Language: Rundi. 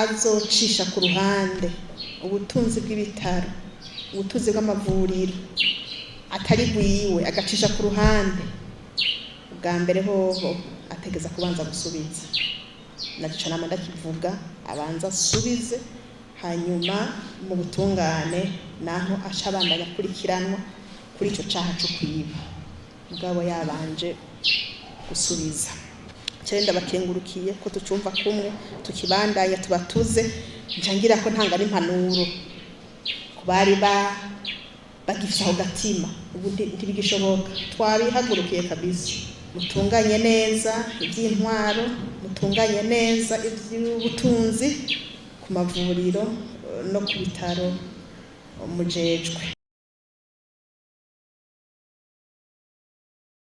Azocisha ku ruhande ubutunzi bw'ibitaro, ubutunzi bw'amavuriro atari bwiwe, agacisha ku ruhande, ubwa mbere hoho ategeza kubanza gusubiza. Naca nama ndakivuga, abanza asubize, hanyuma mu butungane naho aca abandanya akurikiranwa kuri ico caha co kwiba, mugabo yabanje gusubiza. Cyo ndabakengurukiye ko tucumva kumwe, tukibandanya tubatuze. Nca ngira ko ntanga n'impanuro ku bari ba bagifise aho gatima. Ubu ntibigishoboka, twabihagurukiye kabisa. Mutunganye neza iby'intwaro, mutunganye neza iby'ubutunzi ku mavuriro no ku bitaro mujejwe.